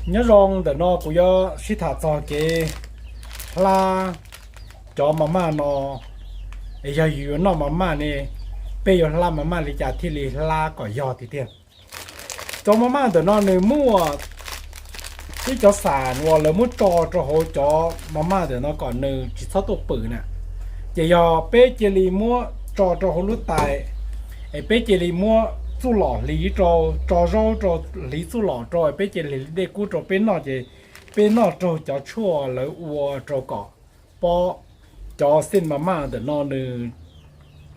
Nyob zoo, ntawm no kuv yuav sib tham txog kev hlab cov ma maj no. Yog yus yuav noj ma maj ne, peb yuav hlab ma maj li cas thiaj li hlab kom yog tiag tiag? Cov ma maj ntawm no nws muaj ib cov xam uas lawv muab tso rau hauv cov ma maj ntawm no kom nws tsis txhob tuaj pwm na. Ces yog peb cia li muab tso rau hauv lub tais, es peb cia li muab txuj lom hliv rau, tso zaub rau, hliv txuj lom rau, es peb cia li hliv dej kub rau peb noj, ces peb noj raug cov tshuaj lawv ua rau kom pob, cov xej ma maj ntawm no nws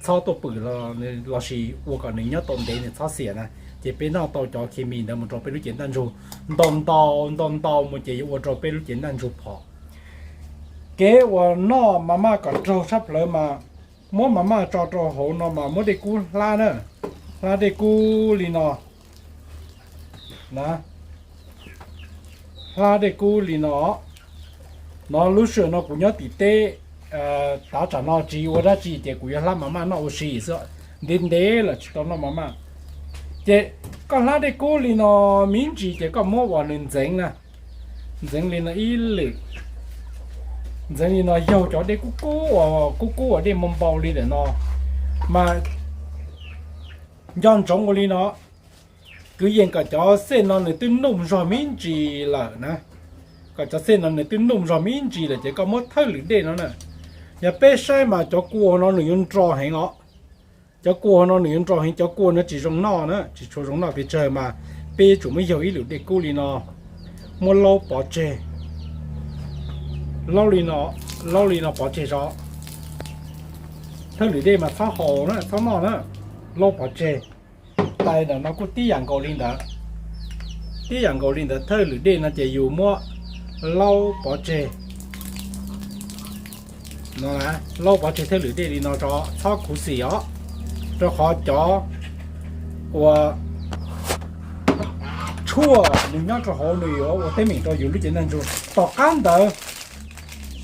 txhob tuaj pwm los, lossis ua kom nws nyob tau ntev nws txhob xiam na. Ces peb noj tau cov khes mis ntawd mus rau peb lub cev ntaj ntsug ntau ntau ntau ntau mus ces yuav ua rau peb lub cev ntaj ntsug phom. Kev uas noj ma maj kom raug tshaj plaws mas muab ma maj tso rau hauv no mas muab dej kub hlab na, hlab dej kub li no na, hlab dej kub li no. No lub sij hawm no kuv nyob tim teb, tav tsam no tsis ua dab tsi ces kuv yuav hlab ma maj noj ua si xwb, ntev ntev lawm tsis tau noj ma maj. Ces koj hlab dej kub li no me ntsis ces koj muab uas nws ntxeev na, ntxeev li no ib lwm, ntxeev li no yaug cov dej kub kub uas kub kub uas dej npau npau li ntawm no mas nco ntsoov ua li no, kwv yees kom cov xej no nws twb nuj zog me ntsis lawm na, kom cov xej no nws twb nuj zog me ntsis lawm ces koj muab thawj lwm dej no na. Yog peb saib mas cov kua no nws yuav nro heev os. Cov kua no nws yuav nro heev, cov kua no tsis zoo noj na, tsis tshua zoo noj pes tsawg mas peb yuav tsum muab yaug ib lwm dej kub li no, muab laub pov tseg, laub li no, laub li no pov tseg zog. Thawj lwm dej mas txhob haus na, txhob noj na, laub pov tseg. Tais ntawm no kuj tib yam nkaus li ntawd, tib yam nkaus li ntawd, thawj lwm dej no ces yus muab laub pov tseg. Laub pov tseg thawj lwm dej li no tso, txhob khuv xim os, rau qhov cov uas tshuaj nws nyob rau hauv nws yuav ua teeb meem rau yus lub cev ntaj ntsug. Tom qab ntawd,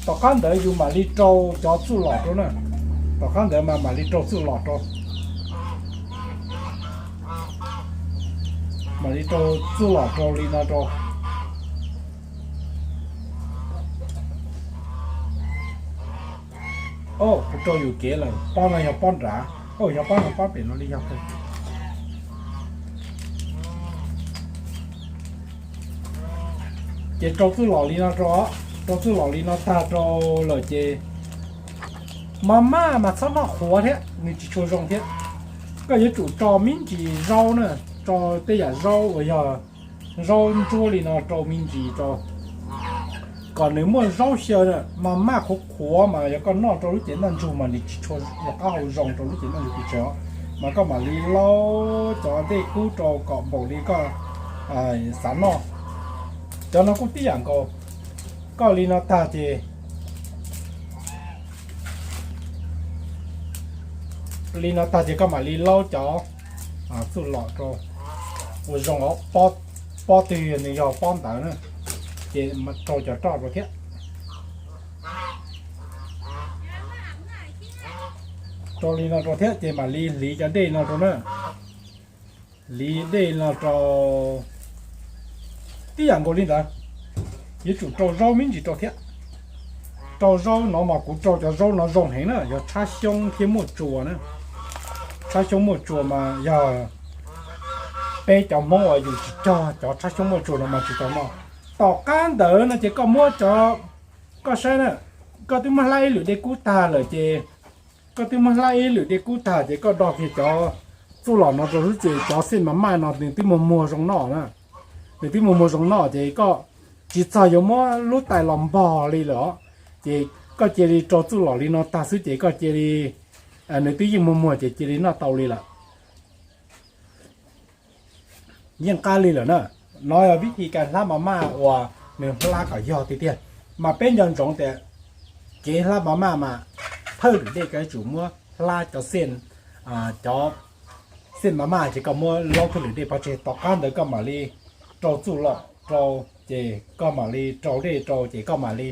tom qab ntawd yus mam li rau cov txuj lom rau na, tom qab ntawd mas mam li rau txuj lom rau, mam li rau txuj lom rau li no rau. Kuv rau yus kev lawm, pob no yog pob nrad, yog pob no pob pem no li yog. Ces rau txuj lom li no rau, rau txuj lom li no tag rau lawm ces maj maj mas txhob noj qhuav thiab, nws tsis tshua zoo thiab. Koj yuav tsum tso me ntsis zaub na, tso tej yam zaub uas yog zaub ntsuab li no rau me ntsis rau, kom nws muaj zaub xyaw na. Maj maj qhuav qhuav mas yog koj noj rau lub cev ntaj ntsug mas nws tsis tshua rov qab hau zoo rau lub cev ntaj ntsug pes tsawg os. Mas koj mam li laub cov dej kub rau kom npaum li koj xav noj. Cov no kuj tib yam nkaus, koj li no tag ces li no tag ces koj mam li laub cov txuj lom rau ua zoo os. Pob twg nws yog pob ntawd na, ces rau cov roj rau thiab. Rau li no rau thiab ces mam li hliv cov dej no rau na. Hliv dej no rau tib yam nkaus li ntawd. Yuav tsum rau zaub me ntsis rau thiab. Rau zaub no mas kuv rau cov zaub no zoo heev na, yog tshab xyoob thiab muaj tsua na. Tshab xyoob muaj tsua mas yog peb cov Hmoob uas yus tsis cog cov tshab xyoob muaj tsua no mas tsis tau noj. Tom qab ntawd no ces koj muab cov, koj saib na, koj twb muab hlab ib lwm dej kub tag lawm ces, koj twb muab hlab ib lwm dej kub tag ces koj do kiag cov txuj lom no rau xwb ces cov xej ma maj no nws twb muag muag zoo noj na. Nws twb muag muag zoo noj ces koj tsis txog yuav muab lub tais los npog li lawm os. Ces koj cia li rau txuj lom li no tag xwb ces koj cia li, nws twb yeej muag muag ces cia li noj tau li lawm. Yeej qab li lawm na. No yog vib thib kev hlab ma maj uas nws hlab kom yog tiag tiag. Mas peb nco ntsoov tias kev hlab ma maj mas thawj lwm dej koj yuav tsum muab hlab cov xej, cov xej ma maj ces koj muab laub thawj lwm dej pov tseg, tom qab ntawd koj mam li rau txuj lom rau, ces koj mam li rau dej rau ces koj mam li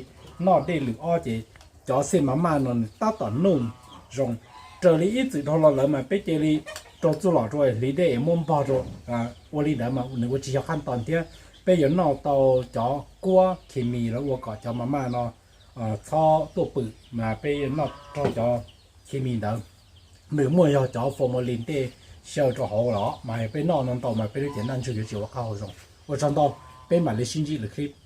noj dej lwm ob ces cov xej ma maj no nws tab tom nuj zoo. Raws li ib txwm dhau los lawm mas peb cia li rau txuj lom rau hliv dej muab npog rau. Ua li ntawd mas nws ua tsis yog qhab tos thiab. Peb yuav noj tau cov kuab khes mis los ua kom cov ma maj no txhob tuaj pwm mas peb yuav noj rau cov khes mis ntawd. Nws muaj yog cov formalin tej xyaw rau hauv los mas yog peb noj no ntau mas peb lub cev ntaj ntsug yuav tsis ua qab hau zoo. Ua tsaug ntau, peb mam li sib ntsib lwm clip.